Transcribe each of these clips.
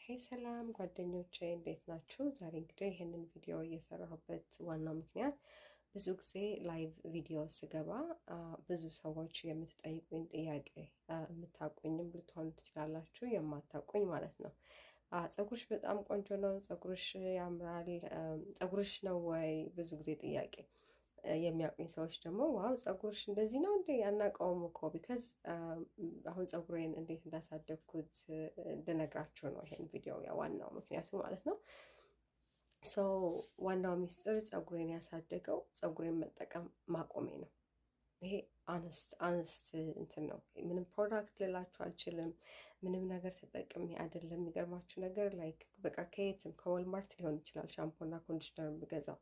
Hey ሰላም ጓደኞቼ፣ እንዴት ናችሁ? ዛሬ እንግዲህ ይህንን ቪዲዮ እየሰራሁበት ዋናው ምክንያት ብዙ ጊዜ live ቪዲዮ ስገባ ብዙ ሰዎች የምትጠይቁኝ ጥያቄ፣ የምታውቁኝም ልትሆኑ ትችላላችሁ፣ የማታውቁኝ ማለት ነው። ፀጉርሽ በጣም ቆንጆ ነው፣ ፀጉርሽ ያምራል፣ ፀጉርሽ ነው ወይ? ብዙ ጊዜ ጥያቄ። የሚያውቁኝ ሰዎች ደግሞ "wow፣ ፀጉርሽ እንደዚህ ነው እንዴ? አናውቀውም እኮ።" Because አሁን ፀጉሬን እንዴት እንዳሳደግኩት እንድነግራችሁ ነው ይሄን ቪዲዮ ዋናው ምክንያቱ ማለት ነው። So ዋናው ሚስጥር ፀጉሬን ያሳደገው ፀጉሬን መጠቀም ማቆሜ ነው። ይሄ honest እንትን ነው። ምንም product ልላችሁ አልችልም። ምንም ነገር ተጠቅሜ አይደለም። የሚገርማችሁ ነገር like በቃ ከየትም ከ Walmart ሊሆን ይችላል ሻምፖና conditioner የምገዛው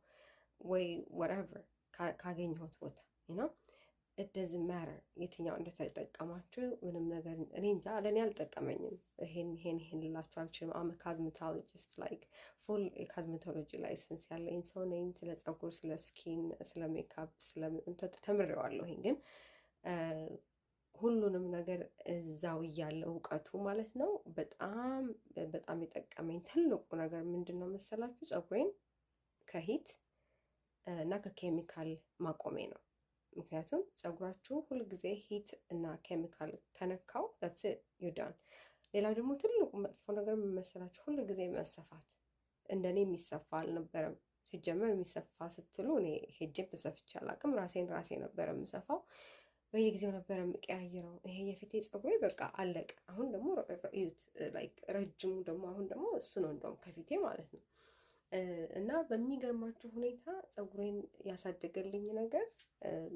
ወይ whatever ካገኘሁት ቦታ። It doesn't matter የትኛው እንደተጠቀማችሁ፣ ምንም ነገር እኔ እንጃ፣ ለእኔ አልጠቀመኝም። ይሄን ይሄን ይሄን ልላችሁ አልችልም። I'm a cosmetologist፣ like full የ cosmetology license ያለኝ ሰው ነኝ። ስለ ፀጉር፣ ስለ skin፣ ስለ ሜካፕ ስለ ተምሬዋለሁ። ግን ሁሉንም ነገር እዛው እያለ እውቀቱ ማለት ነው፣ በጣም በጣም የጠቀመኝ ትልቁ ነገር ምንድን ነው መሰላችሁ? ፀጉሬን ከ heat እና ከኬሚካል ማቆሜ ነው። ምክንያቱም ፀጉራችሁ ሁልጊዜ heat እና ኬሚካል ከነካው that's it, you're done። ሌላው ደግሞ ትልቁ መጥፎ ነገር ምን መሰላችሁ? ሁልጊዜ መሰፋት። እንደኔ የሚሰፋ አልነበረም። ሲጀመር የሚሰፋ ስትሉ እኔ ሄጄም ተሰፍቼ አላውቅም። ራሴን ራሴ ነበረ የምሰፋው። በየጊዜው ነበረ የምቀያይረው። ይሄ የፊቴ ፀጉሬ በቃ አለቀ። አሁን ደግሞ እዩት፣ like ረጅሙ ደግሞ አሁን ደግሞ እሱ ነው እንደውም ከፊቴ ማለት ነው። እና በሚገርማችሁ ሁኔታ ፀጉሬን ያሳደገልኝ ነገር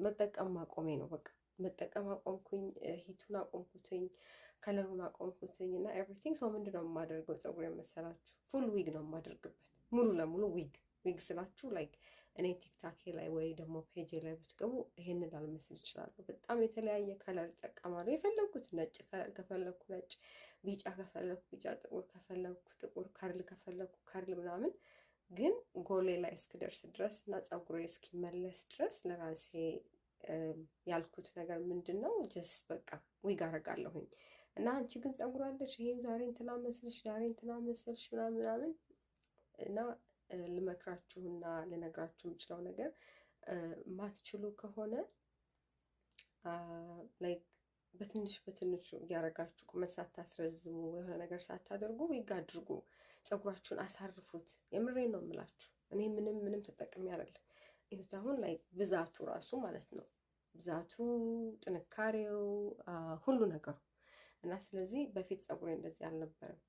መጠቀም ማቆሜ ነው። በቃ መጠቀም አቆምኩኝ፣ heat ኡን አቆምኩትኝ፣ color ኡን አቆምኩትኝ እና everything። So ምንድን ነው የማደርገው ፀጉሬን መሰላችሁ? Full wig ነው የማደርግበት፣ ሙሉ ለሙሉ wig። Wig ስላችሁ like እኔ TikTok ኤ ላይ ወይ ደግሞ page ላይ ብትገቡ ይሄንን ላልመስል እችላለሁ። በጣም የተለያየ color እጠቀማለሁ። የፈለግኩት ነጭ color ከፈለግኩ ነጭ፣ ቢጫ ከፈለግኩ ቢጫ፣ ጥቁር ከፈለግኩ ጥቁር፣ curl ከፈለግኩ curl ምናምን። ግን ጎሌ ላይ እስክደርስ ድረስ እና ፀጉሬ እስኪመለስ ድረስ ለራሴ ያልኩት ነገር ምንድን ነው? Just በቃ ዊግ አደርጋለሁኝ። እና "አንቺ ግን ፀጉር አለሽ፣ ይሄን ዛሬ እንትና መስልሽ፣ ዛሬ እንትና መስልሽ" ምናምን ምናምን። እና ልመክራችሁና ልነግራችሁ የምችለው ነገር ማትችሉ ከሆነ like በትንሽ በትንሹ እያደረጋችሁ፣ ቁመት ሳታስረዝሙ፣ የሆነ ነገር ሳታደርጉ ዊግ አድርጉ። ፀጉራችሁን አሳርፉት። የምሬን ነው የምላችሁ። እኔ ምንም ምንም ተጠቅሜ አይደለም። ይሁት አሁን like ብዛቱ ራሱ ማለት ነው፣ ብዛቱ፣ ጥንካሬው፣ ሁሉ ነገሩ። እና ስለዚህ በፊት ፀጉሬ እንደዚህ አልነበረም።